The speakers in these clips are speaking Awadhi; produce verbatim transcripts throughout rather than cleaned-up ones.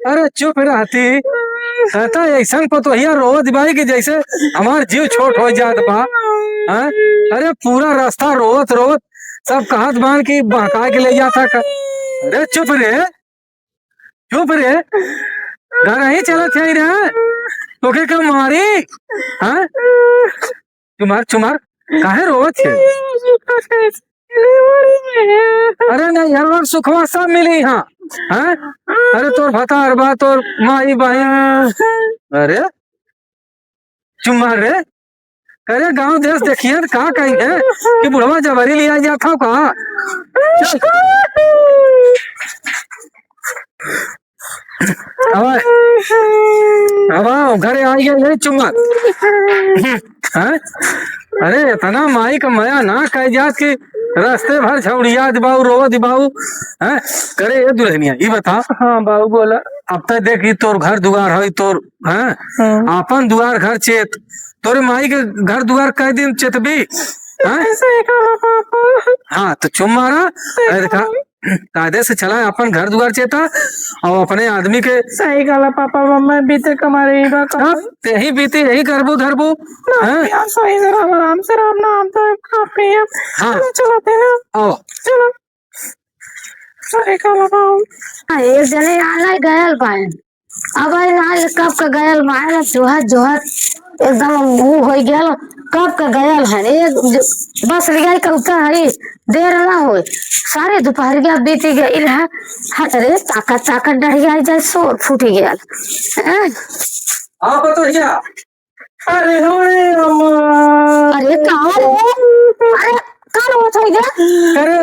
अरे चुप रहती, कहता ऐसन पतोहिया रोवत बाई कि जैसे हमार जीव छोट हो जात बा। हाँ? अरे पूरा रास्ता रोवत रोवत सब कहत बान कि बहका के ले जाता का। अरे चुप रे, चुप रे, घर ही चलत है रे, तोके का मारी? हाँ? चुमार, चुमार, काहे रोवत है? अरे नहीं, हर वक्त सुखवा सब मिली हाँ। हाँ? अरे तोर भतार बा, तोर माई बहिन। अरे चुमार रे, अरे गांव देश देखिए त का कही है कि बुढ़वा जबरी लिया जात हो का? चल। अब, अब घरे आ गए नहीं चुम्मा। हैं? अरे इतना माई का मया ना कह जात कि रास्ते भर छौड़िया दिबाऊ, रोवा दिबाऊ। हैं? करे ये दुल्हनिया, ये बता। हाँ बाबू बोला। अब तक देख, ई तोर घर दुआर है, तोर, हैं? हाँ। आपन दुआर घर चेत, तोरे माई के घर दुआर कह दिन चेतबी, हैं? सही कहा पापा। हाँ, तो चुप मारा। सही अरे देखा, कहा। कायदे से चला, अपन घर दुआर चेता और अपने आदमी के। सही कहला पापा, मम्मा बीते कमारे ही बा। हाँ, तेही बीते, यही करबू धरबू। ना, हाँ? यार, सही से राम, आराम से राम, ना, हम तो काफी है। हाँ। चलो, चलो, थे ना। आओ। चलो। सही कहला बाबू। हाँ, एक जने आना गयल बाए। अब आई ना, ये कब का गयल बाए ना, जोहत, जोहत, एकदम मुंह होई गयल, कब का गयल है। एक ज-, बस लियाई का उतर हई, देर ना होए, सारे दोपहरिया बीती गई है। हट रे, ताकत, ताकत डढ़िया जाए, शोर फूटी गया। हैं? हाँ, पतोहिया। अरे, होए अम्मा। अरे, का हो? अरे, का हो, छोड़ दे। अरे,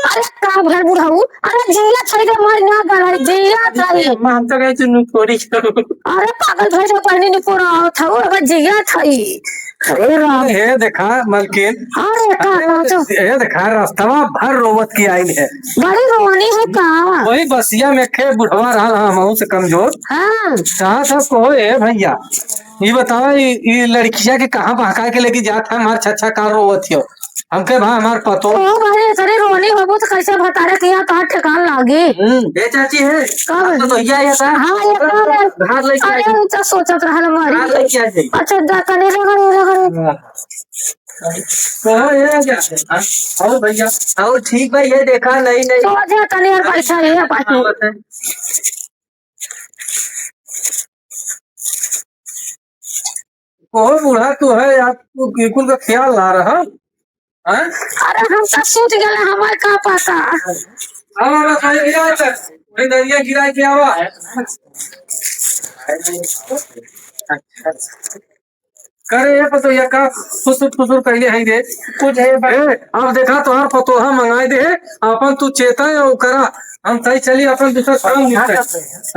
अरे, का भर बुढ़ऊ? अरे, जिया छोड़ दे, मर ना गए, जिया छोड़ दे। मानता गए, तू नुकोरी। अरे, पागल भइल बा, पहले नहीं पूरा आवत हौ, अगर जियत हई। अरे राम। हे देखा मलकिन। अरे का अरे, बात? हे देखा, रस्तवा भर रोवत की आइल है। बड़ी रोवनी है का? वही बसिया में खे बुढ़वा रहल हा, हमहू से कमजोर। हाँ। कहा सब कहो, ए भइया, ई बतावा, ई, ई लड़किया के कहाँ बहका के लेके जात है, हमार छच्छा का रोवत हियो? हमके भा हमार पतो। ओ भाई, इतनी रोनी होबो तो कैसे भतारे किया तोहार ठिकान लागी? हम्म, ए चाची है। का भाई? तो भैया ये का? हाँ, ये का है? घाट लेके अरे, आई। उ तो सोचत रहल हमारी। घाट लेके आई। अच्छा, जा तनी रगड़े, रगड़े। हाँ। कहाँ है क्या? हाँ, और भैया, और ठीक भाई, ये देखा, नहीं, नहीं। तो जा तनी और पैसा ये पाछू। हाँ, बताएं। ओहो बूढ़ा तू है यार, तू बिल्कुल का ख्याल ना रहा। हैं? अरे हम तो सूत गए, हमारे का पता। अब हम खाली गिरा कर, वही दरिया गिरा के आवा है। करे ये पतोहिया का फुसुर फुसुर कइले है रे। कुछ है बा-, ए, अब देखा तोहार पतोहा मंगाई दे है, अपन तू चेता है ओकरा, हम सही चली अपन दूसरा काम निपटे।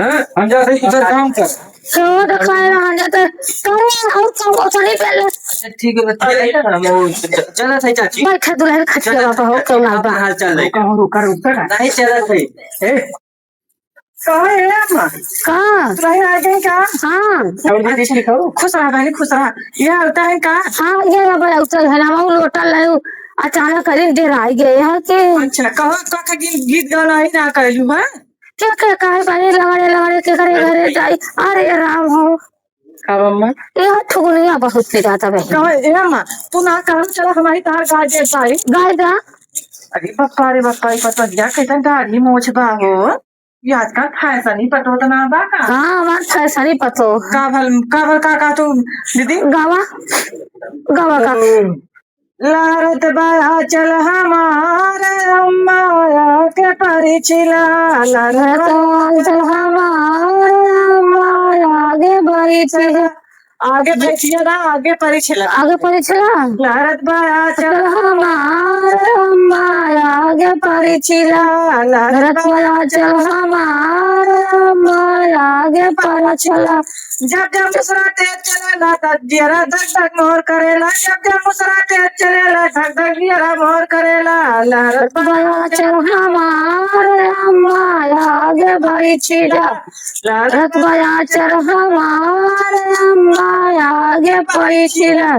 हैं? हम जा सही दूसरा काम कर। तो दिखाए रहा जाते, करे और काम उतनी पहले। अच्छा, ठीक है, बच्चा, अरे, हम वो च-, चला सही चाची। बैठा दुल्हन खटिया चला, बाबा हो, क्यों ना बा? हाँ, चल रही। रुका, रुका, रुका। नहीं चला सही। ए, कहाँ है अम्मा? का? तुरही आ गई का? हाँ। और दीदी ठीक हो? खुश रहा बहनी, खुश रहा। ये होता है का? हाँ, ये अब उतर है ना, वो लोटा लायो, अचानक करीन देर आई गए यहाँ के। अच्छा, कहो का, का गीत, गीत गाना ही ना कहलू, हाँ? क्या, क्या, काहे बारे लवड़े, लवड़े के घरे, घरे जाई? अरे राम हो। का बम्मा? ये ठुगनिया बहुत पिराता बहन। कहो, ए अम्मा, तू ना कहो, चला हमारी तार गा दे भाई। गाय गा। अरे बप्पा रे बप्पा, ई पतोहिया कैसन दाढ़ी मोछ बा हो? ये आजकल फैशन ही पतो त ना बा का? हाँ, हमार फैशन ही पतो। का भल, का भल, का, का तू दीदी? गावा, गावा का। लहरत बा चल हमार अम्मा आगे परिछिला, लहरत बा चल हमार अम्मा आगे परिछिला। आगे परिछिला ना, आगे परिछिला। आगे परिछिला। लहरत बा चल हमार अम्मा आगे परिछिला, लहरत बा चल हमार अम्मा आगे परिछिला। जब जब मुसरा तेज चलेला, तब जियरा धक धक मोर करेला। जब जब मुसरा तेज चलेला, धक धक जियरा मोर करेला। लहरत बा चल हमार अम्मा आगे परिछिला। लहरत बा चल हमार अम्मा आगे परिछिला।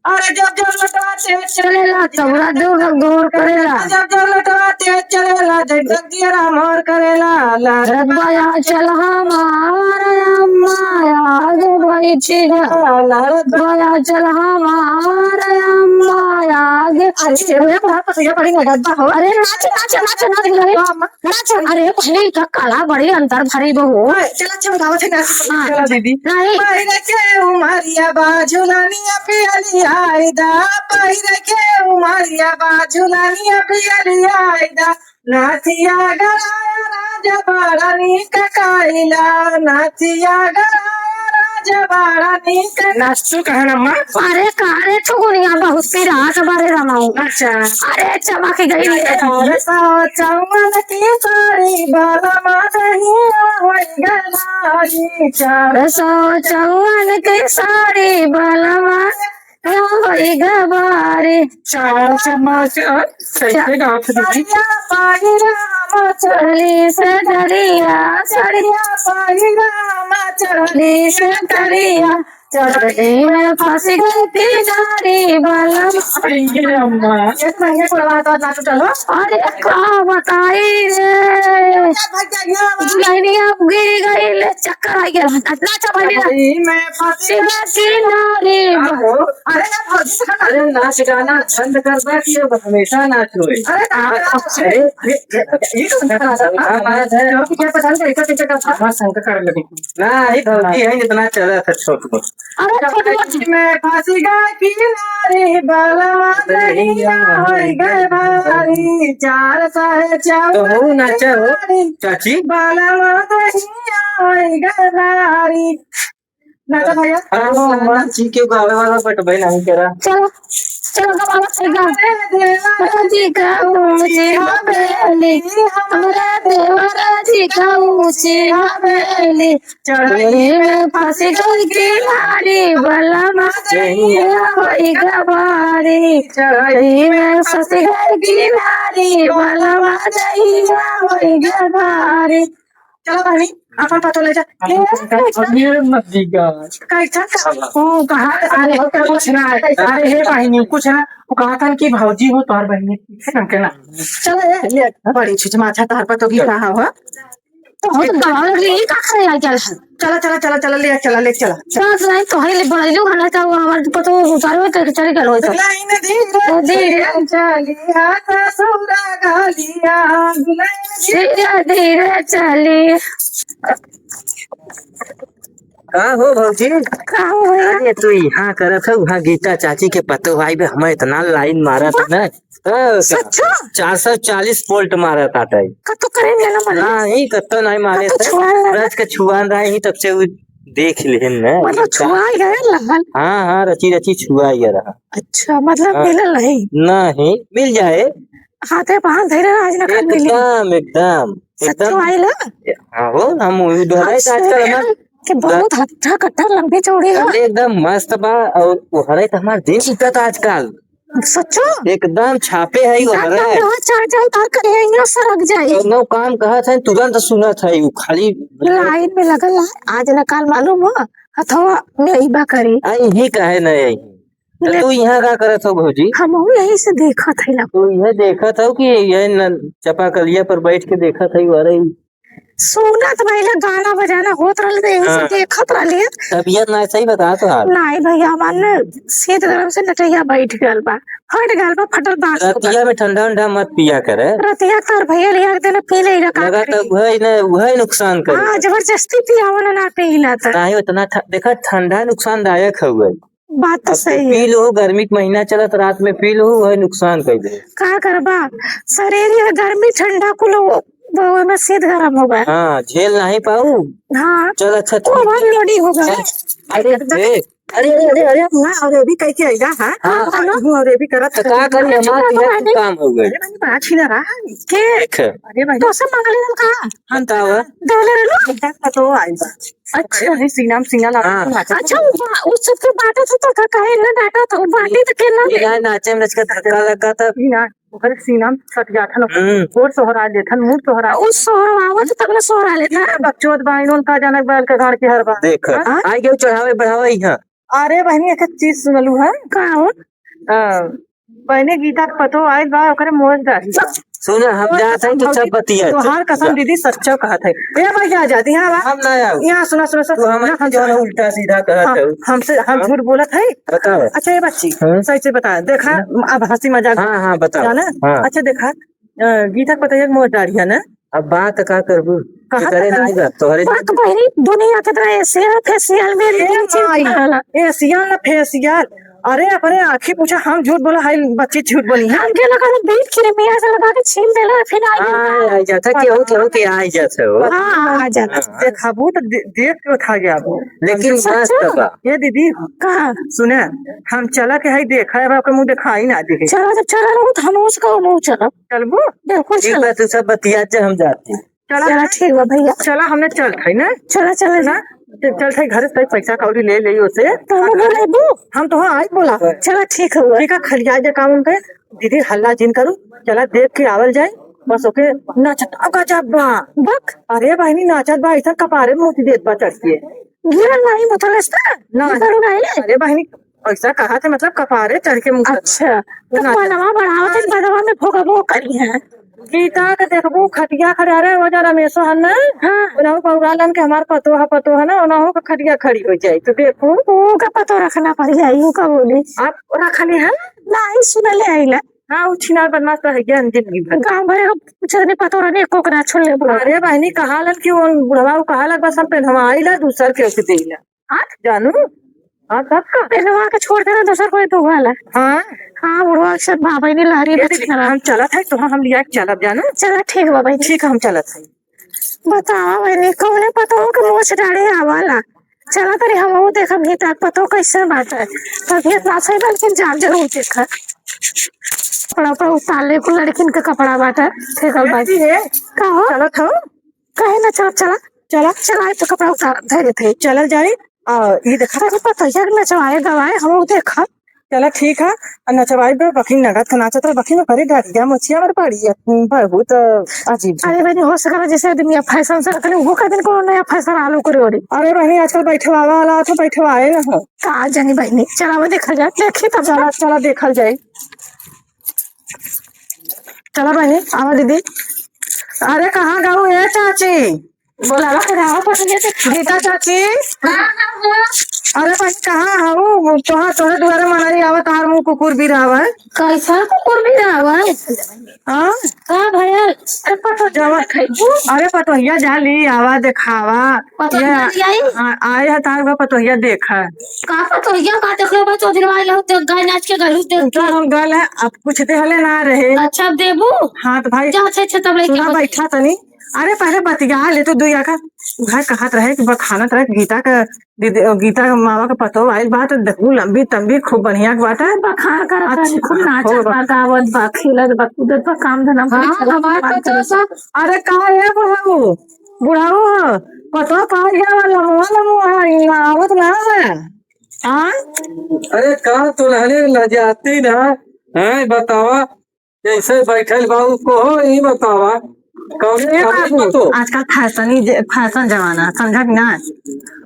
अरे जब जब लटवा तेज चलेला, तब रात दूर दूर करेला। जब जब लटवा तेज चलेला, जब जब दियरा मोर करेला। लहरत बा आँचल हमार अम्मा आगे बैठी गा। लहरत बा आँचल हमार अम्मा आगे। अरे, ये बुढ़ा पतैया बड़ी लहरत बा हो। अरे, नाच, नाच, नाच, नाच, नाच। नाच, अरे, पहले इनका कला बड़ी अंतर भरी बहू। ओए, चला, चला, गावत है, नाच, हाँ। चला, दीदी। नहीं। पहिरे के उमरिया बा, झुलनिया पियली आइदा। पहिरे के उमरिया बा, झुलनिया पियली आइदा। नाथिया गड़ाया राजा बड़ा नीक कइला, नाथिया गड़ाया राजा बड़ा नीक। नाचतू कहे न अम्मा? अरे का रे ठुगुनिया, बहुत पिरात बारे रमाऊ। अच्छा। अरे चमक गई। चार सौ चौवन की साड़ी बाला माँ दहिया होई गलारी। चार सौ चौवन की साड़ी बाला माँ होई गबारी। चार चम्मच, अ, कैसे गावत है दीदी? सड़िया पहिरा मछली से डरिया, सड़िया पहिरा मछली से डरिया, चढ़ी में फंस गई किनारी बलम। अरे ये अम्मा। ये तो महंगे कोलवा तो ना टूटल हो। अरे का बताई रे। दुल्हनिया गिर गई ले, चक्कर आ गया। नाचा बहिनी ना। चढ़ी में फंस गई किनारी। आहो। अरे, अरे, नाच गाना बंद कर दे कि अब हमेशा नाच होए। अरे, अरे, अरे, ये तो गाना है। हाँ, हाँ, हाँ। क्या पसंद है? इधर पीछे का था। हाँ, शंकर कर लगे। ना, ये तो है, इतना चला था छोट को। अरे, छोट को। में फंसी गए किनारे, बलवा दहिया होई गए भारी। चार सौ चौवन तो हो नाचा हो, किनारे, चाची। बलवा दहिया होई गए भारी। नाचा भैया। हाँ, हाँ, हाँ, जी के गावे वाला बट भाई नहीं करा। चलो, चलो, गावा, गावा। राजी का ऊंची हवेली, हमरा देवरा जी का ऊंची हवेली। चढ़ी में फंस गई किनारी, बलमा दहिया होई गबारी। चढ़ी में फंस गई किनारी, बलमा दहिया होई गबारी। चलो बहनी, अपन पतो ले जा। अरे मत दीगा। कैसा? ओ, कहाँ? अरे, कुछ ना है। अरे, हे बहनी, कुछ ना। वो कहा था कि भौजी हो तोहर बहनी, ठीक है ना? चलो, ए, ले, बड़ी छुछ माथा तोहर पतो भी कहा हो। तो हम तो गवा लग रही, का करे आ गया है? चला, चला, चला, चला, ले चला, ले चला। चला, चला, तो है, ले बड़ा लोग हला था, वो हमारे पतो उतारो तो चल गलो तो। लाइन धीरे ओ, धीरे। चली, हाथ ससुरा गालिया, लाइन धीरे धीरे चली। का हो भौजी? का हो भैया? अरे तू यहाँ करत हो, वहाँ गीता चाची के पतो आई बे, हमें इतना लाइन मारा था ना। हाँ, सच्चो? चार सौ चालीस वोल्ट मारा था ताई। कतो करे लेना मरे? हाँ, ही कतो नहीं मारे कतो थे। छुआ लेना। ब्रज के छुआन रहे ही तब से वो देख लेन ना। मतलब छुआ गए लगन? हाँ, हाँ, रची रची छुआ गया रहा। अच्छा, मतलब हाँ। मिलल नहीं? नहीं, मिल जाए। हाथे पाँव धरे आज ना कल मिली। एकदम, एकदम, सच्चो एकदम। आइल है? हाँ हो, हम वो डोहराई अच्छा, आजकल हमार कि बहुत हट्ठा कट्ठा लंबी चौड़ी है। अरे एकदम मस्त बा, और वो हरे तो हमार दिन बीतत आजकल। सच्चो? एकदम छापे है वो हरे। रोज चढ़ जाओ, तार करे है, इहाँ सरक जाए। कौनो काम कहत है, तुरंत सुनत है, वो खाली लाइन में लगल है। आज ना काल मालूम हो, हथवा में अइबा करी। आ, यही काहे न आई? तो ले- तू यहाँ का करत हो भौजी? हमहू यही से देखत है ना। तू यह देखत हो कि यह न-, चपाकलिया पर बैठ के देखत है, अरे सुनत भइला गाना बजाना होत रहल, त यही से हाँ। देखत रहली। तबियत ना सही बता तो हाल। नाहीं भइया, हमार न शीत गरम से नटैया बैठ गल बा, फट गल बा, फटल बांस हो गल। रतिया में ठंडा उंडा मत पिया करे। रतिया कर भइया लिया के देना पी लेगा का लगा करी? तो वही न, वही नुकसान करे। हाँ, जबरदस्ती पियावला ना पीला त। नाहीं, उतना ठ-, देखा ठंडा नुकसानदायक हउए। बात तो अब तू सही है। पी लो, गर्मी के महीना चलत, रात में पी लो, वही नुकसान कर दे। का करबा, शरीर ये गर्मी ठंडा कुल वो, वो में शीत गरम हो गया। हाँ, झेल नहीं पाऊ। हाँ। चल, अच्छा, वो ठीक। ओवरलोडिंग हो गया। चल। अरे, ए, अरे, अरे, अरे, अरे। ना, और ये भी कह के आएगा, हाँ? हाँ, हाँ, हाँ। हूँ, और ये भी करत तो का करी, हमार तो यहाँ कुछ काम हो गई। अरे, मैंने बात ही ना रहा। के? देख। अरे, भाई। तो सब मंगल का? हम तो आवा। दहले रहलो? तो आई बा। अच्छा। अरे, सीना में सीना लगा हाँ। के नाचत अच्छा, रहे। वो बा-, वो सब तो बांटत हो तो का, काहे ना डांटत हो? बांटी तो के ना ये दे? ना नाचे में इसका धक्का लगा था। सीना, ओकर सीना में सट जात हन। हम्म। गोर सोहरा लेथन, मुंह सोहरा। उ सोहरावत तब ना सोहरा लेथन। बकचोद बाइन उनका जनक बैल के गाड़ के हर बार। देख, हाँ? आई गयो चढ़ावे बढ़ावे यहाँ। अरे बहिनी, एक चीज सुनलू है? का हो? अ, बहिनी, गीता के पतो आइल बा, ओकरे मोछ दाढ़ी बा। सुना, हम जात हई तो सब बतिया। तोहार कसम दीदी, सच्चा कहत है। ए भाई, आ जाती, हाँ, बा। हम ना आऊ। यहाँ सुना, सुना, सुना। तू हमारे ना, हम जौन उल्टा सीधा कहत हाँ, हऊ। हमसे, हम हाँ? झूठ बोलत है। बताओ। अच्छा, ये बच्ची, हाँ? सही से बता, देखा, हाँ? अब हंसी मजाक। हाँ, हाँ, बताओ। जाना? हाँ। अच्छा, देखा, अ, गीता के पतोहिया के मोछ दाढ़ी है ना? अब बात का करबू? कहाँ करे तक ना आइबा, तोहरे बात बहिनी, दुनिया के तरह एशियल फेशियल में ए नहीं चीज माई, खाला। एशियल ना फेशियल। अरे, अपने आँखी पूछा, हम झूठ बोला, हाय बच्ची झूठ बोली है। हमके लगा था बीट की मियाँ से लगा के छील देला, फिर आई हाँ, आई जाता, केहू, केहू के आई जाता हो। हाँ, आ जाता। हाँ। देखबू तो दे-, देख के उठा गया वो। लेकिन सच मस्त है? बा। ये दीदी, का? सुने, हम चला के हई देखा, अब आपके मुँह दिखाई ना दे। चला, जब चला रहो तो हम उसका मुँह चला। चलबू? बिल्कुल ठीक चला। बा, तू सब बतिया जे हम जाते। चला। चला, ठीक बा भैया। चला, हमने चल खाई ना। चला, चला ना। चल, चल खाई, घर से पैसा कौड़ी ले ले ओसे। तो हम बोला, "बू।" हम तो हाँ, आई बोला। चला, ठीक है। ठीक है, खलिया जे काम उनके। दीदी, हल्ला जिन करू। चला, देख के आवल जाए। बस ओके, नाचत, अब गजब बा। बक। अरे बहिनी, नाचत बा, ऐसा कपारे में मुँह देत बा चढ़ के। गिरल नहीं, बोतल है इसका? ना। गिरल नहीं। अरे बहिनी, ऐसा कहा थे, मतलब, कपारे चढ़ के मुँह अच्छा, तो तो ना मनवा बढ़ावत है, हाँ। मनवा में भोगबो करी है। गीता के देखबू, खटिया खड़े, अरे, वो जा रमेशो है ना? हाँ। उनहु बउरालन के हमार पतो है, पतो है ना, उनहु के खटिया खड़ी हो जाई, तो देखू। ऊ का पतो रखना पड़ जाई, ऊ का बोली। आप रखले हैं? नहीं, सुनले आइला। हाँ, ऊ छिनार बदमाश तो है, ज्ञान जिंदगी भर। गाँव भर का पूछत नहीं, पतो रहने, एको के ना छोड़ले बोला। अरे बहिनी, कहा लन कि वो बुढ़वा, वो कहा लग, बस हम पेन्हवा आइला, दूसर के उसे देला। हाँ? जानू? हाँ, तब का? पेनवा के छोड़ देना, दूसर कोई तो वाला। हाँ। हाँ, बुढ़वा अक्सर बाबा ने लहरी ए दीदी, बच्ची ना। हम चलत है, तो हम लिया के चलब, जानू? चला, ठीक बा बहिनी। ठीक है, हम चलत है। बतावा बहिनी, कौने पतोह के मोछ डाढ़े आवाला? चला तरी हमहू देखब गीता के पतोह कैसे बाटे। तबियत ना सही बा, लेकिन जाब जरूर देखब। कपड़ा उपड़ा उतार ले, कुल लड़किन के कपड़ा बाटे। ठीक है, ए बाय। दीदी, ए, का हो? चलत हो? काहे ना चलब, चला। चला। चला, तो कपड़ा उतार, धरे थे। चलल जाई। आ, ई देखा। अरे, पतोहिया के नचवाए गवाए, हम ऊ देखा। चला, ठीक है। आ, नचवाई बे, बखिन नगद के नाचत रहे, बखिन में करे गाड़िया, मछिया और बड़ी, बहुत अजीब। अरे बहिनी, हो सकला जैसे आदमी अब फैशन से रखले, वो का दिन कोनो नया फैशन आलू करे ओरी। अरे बहिनी, आजकल बैठवावा वाला तो बैठवाए न हो। का जानी बहिनी, चला वो देखल जाए, देखी तब। चला, चला देखल जाए। चला बहिनी, आवा दीदी। अरे, कहाँ गऊ ए चाची? बोलावा के रहा, पटने से। गीता चाची। हाँ, हाँ, हाँ। अरे बहिनी, कहाँ हऊ? तोहार, तोहरे दुआरे मनई आवा, तोहार मुँह कुकुर बिरावा। कैसा कुकुर बिरावा? हाँ? का भयल? अरे पतो जवा-, अरे पतोहिया जा ली, आवा देखावा। पतोहिया ये, ले आई? हाँ, आए है तार का पतोहिया देखा। का पतोहिया का देख लो बा, चौधरी भाई लोग देख गए, नाच के गए, देख तो के। हम गल है, अब कुछ देहले ना रहे। अच्छा, अब देबू? हाँ, तो भाई, जा, अच्छा, अच्छा, तब लेके सुना, आओ। बैठा तनी। अरे, पहले बतिया ले तो दुइया का। भाई कहत रहे कि बखानत रहे गीता का, दीदी, गीता के मामा के पतोह आइल बा, तो देखू, लंबी तंबी, खूब बढ़िया के बात है। बखान करत अच्छा, रहे, खूब नाचत खूब बा, गावत बा, खेलत बा, कूदत बा, काम धंधा में हाँ, चलत हमार बा, पतोह करत बा। अरे, का है बुढ़ऊ? बुढ़ऊ ह, पतोह पार गया बा, लमुआ, लमुआ है, इहाँ आवत ना है। हाँ? अरे, का तोहरे लजाती ना? हैं, बतावा, जैसे बैठल बा, ऊ कहो, ई बतावा, कौने ए खातिर बाबू, पतोह? आजकल फैशन ही जे-, फैशन जमाना, समझा कि ना?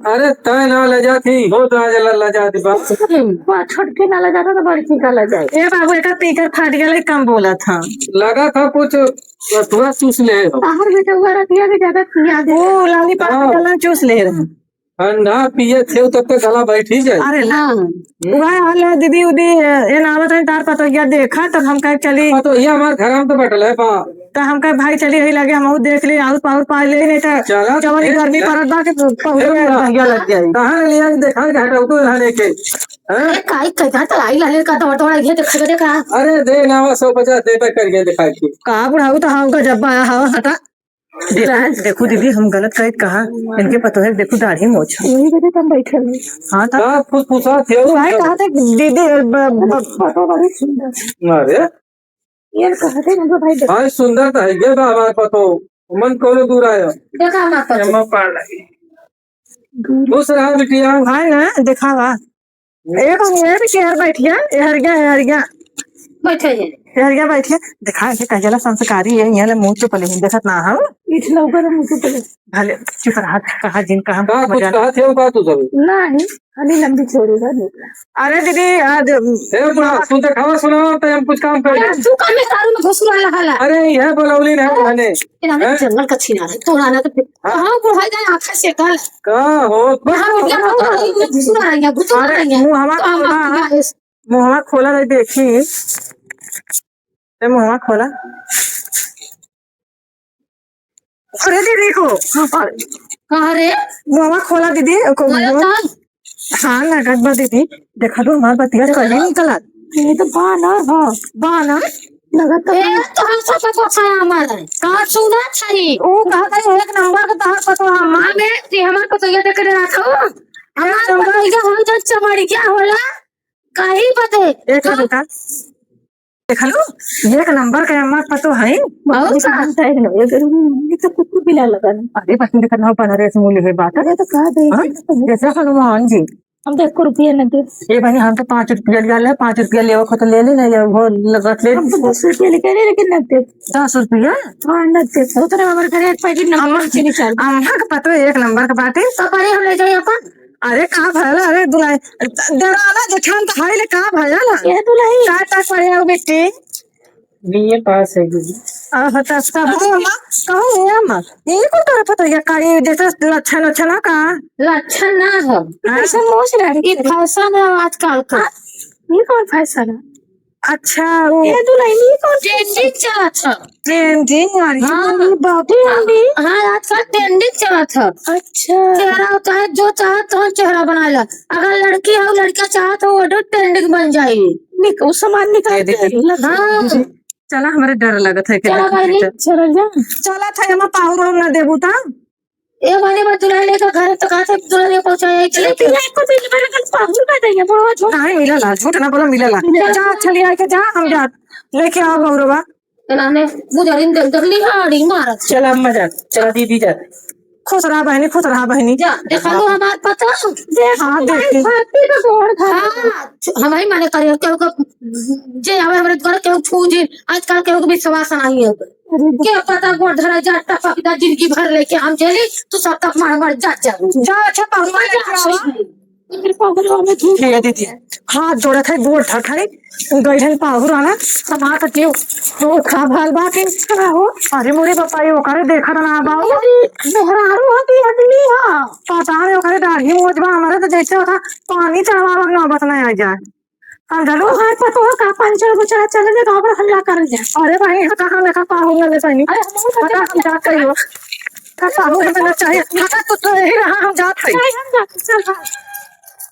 अरे, तै ना लजाती, बहुत ना जला लजाती बा। बा, छोटकी ना लजाता तो बड़की का लजाई। ए बाबू, एकर पीकर फाट गेलै, कम बोलत ह। लगा था कुछ रतुआ चूस ले हो। बाहर बेटा हुआ रतिया के ज्यादा पिया दे। ओ, लाली पान हाँ। गला चूस ले रहे। ठंडा पिए थे तब तक गला बैठ ही जाए। अरे ना। हम्म। वह हाल है दीदी उदी, ए, ए ना आवत है तार पतोहिया देखा, तब हम कहे चली। पतोहिया हमार घर में तो बटल है पा। तो हम कहे भाई चली यही लगे, हम देख ले, आउर पाउर पा ले, नहीं तो चला, जवन ए, गर्मी ए, पड़त बा कि पहुरे ए, में भैया लग जाई। कहाँ ले आके देखा के हटाऊ तो यहाँ लेके। हैं? ए, काई कइसा चलाई लाले का दौड़ दौड़ ये देखा दे का। अरे दे ना, सौ पचास दे पे कर गया दिखा के। का बुढ़ाऊ तो हाँ गजब आया हवा हटा। दे-, देखू दीदी, हम गलत कहे कहा, इनके पतोहे देखू दाढ़ी मोछ। यही वजह से हम बैठे हैं। हाँ, तो का फुसफुसात है? भाई कहा थे दीदी, ब-, ब-, पतो बड़ी सुंदर। अरे? ये कहा थे उनको भाई देख। भाई सुंदर तो है, ये बा हमारे पतो। मन कोनो दूर आया। देखा हमारे पतो। एमा पार लगी। खुश रहा बिटिया। भाई ना, देखा बा। ए, बहू, ए, भी केहर बैठिया, ए, हरिया, ए, हरिया। बैठे हैं। यार, क्या बैठे? देखा, ये कह जाला संस्कारी है, यहाँ ले मुँह चुप ले, देखत ना हम। इतना ऊपर मुँह चुप ले। भले, चुप रहा, कहा जिन, कहा का कुछ मजा कहत है, का तू सब? नहीं, खाली लंबी छोड़ी बा, निकला। अरे दीदी, आज ए, बुढ़ा, तू देखावा सुनावा, तो हम कुछ काम कर अरे, ले। तू काहे में दारू में घुसुआ लगा ला? अरे, यह बोलौली नहीं, हाँ। कहने। इन्होंने हैं? जंगल का छीना रहे, तो आना तो फिर हाँ। कहाँ बुढ़ा जाए, आँखें से कल। का हो? कहाँ बुढ़ा जाए, तो घुसुआ रही है, घुसुआ अरे, रही है। मुँह हमारा तो हम खोला। आपकी गाइस। मुँहवा खोला रही, देखी। ते मुँहवा खोला। अरे दीदी को। कहाँ रे? मुँहवा खोला दीदी, को अरे मुँहवा। कहाँ? हाँ, लगत बा दीदी। देखा तो हमार बतिया देखा कहीं तो। निकलत। ये तो बानर ह। बानर? लगत तो ए, बानर। तो हम सब तो खाया हमारा। का सुना छई? ओ कहा था एक नंबर का तहार पतो हम। हाँ, मैं, ये हमार पतो ये देख रहा था। हमार नंबर। पतो ये हम जब चमड़िया होला, कहीं बदे। एक तो मिनट। देखलू, एक नंबर के अम्मा पतो है। बहुत ये तो का? हम तय नहीं, अगर ये तो कुकुर बिला लगा ना। अरे, पत्नी देखत ना, बनारस मूली है बात। अरे, तो कहा दे, हाँ? ये तो कुकुर। जैसे हनुमान जी। हम तो एक रुपया न दे। ए बहिनी, हम तो पाँच रुपया लिया ले, पाँच रुपया लेवा को तो ले ले ना, या वो लगत ले। हम तो दस रुपया लेके आए, लेकिन न दे। दस रुपया? हाँ, न दे। उतने हमारे घरे एक पैकेट नमक चीनी चल। अम्मा के पतो एक नंबर के बाटे। तो बड़े हम ले जाए अपन। अरे का भला, अरे दुल्हन, डराना जेठान तो हाय ले का भला ना? ये दुल्हन। का तक पढ़े हो बेटी? बीए पास है दीदी। आह, त सब तो अम्मा, कहूँ है अम्मा, ये कौन तरफ होता है? का ये जैसे लक्षण, लक्षण है का? लक्षण ना हो। हाँ। ऐसे मोच रहा है। ये फैशन है आजकल का। हाँ, ये कौन फैशन है? अच्छा, वो ये दुल्हन, ये कौन ट्रेंडिंग चलत है। ट्रेंडिंग वाली। हाँ। ये बात है। ट्रेंडिंग? हाँ, आजकल ट्रेंडिंग चलत है। अच्छा। चेहरा चाहे जो चाहे तो चेहरा बना ला। अगर लड़की हो, लड़का चाहे तो वो ट्रेंडिंग बन जाए। निक-, वो सामान निकाल दे दे। दे। हाँ। चला, हमरे डर लगत है कि चला देखो बहिनी। बेटा। चला जा। चला था, हम पाहुर और ना देबू ता। ए बहिनी, बस दुल्हन लेकर घर तो कहाँ से दुल्हन लेकर पहुँचा है? चले चले। बिना एको दिन में लगन पाहुर का देंगे, बुढ़वा झूठ। नहीं मिला ला, झूठ ना बोला, मिला ला। मिला। जा, चली आके जा, हम जा। लेके आओ गौरवा। चला ने, गुजरिन दे, दे, लिहाड़ी मारत। चला अम्मा जा, चला दीदी जा। खुश रहा बहिनी, खुश रहा बहिनी। जा, देखा लो हमार पता। देख, हाँ, देखी। भाभी का गोड़ धरा। हाँ, हमारी माने करे, केहू का, जे आवे हमरे घर केहू छू जी, आजकल केहू के विश्वास नहीं है। अरे के पता गोड़ धरा जा, टपक जा, जिंदगी भर लेके हम जेली, तू सब तक मार मार जा, जा। जा, अच्छा, पाहुर मर जा, जा। अच्छा। ठीक है दीदी, हाथ जोड़त है, गोड़ धरत है, गइल है पाहुर आना, हमार तो जीव, ओ, का भल बा के, का हो? अरे मोरे बापा, ये ओकरे देखत ना बा। अरे, मेहरारू ह कि आदमी ह? पता नहीं, ओकरे दाढ़ी मोछ बा, हमारे तो जैसे ओकरा पानी चढ़वावे के नौबत नहीं आ जाए। समझलू? तोहार पतोह का पाँच चार गो चला चले जे गाँव भर हल्ला कर जा। अरे भाई, यहाँ कहाँ देखा पाहुर वाले सही? अरे, हम लोग पता हम जात कहियो। का पाहुर हमें ना चाहिए। हटा, तू तो यही रहा, हम जात है। नहीं, हम जात, चल, हाँ।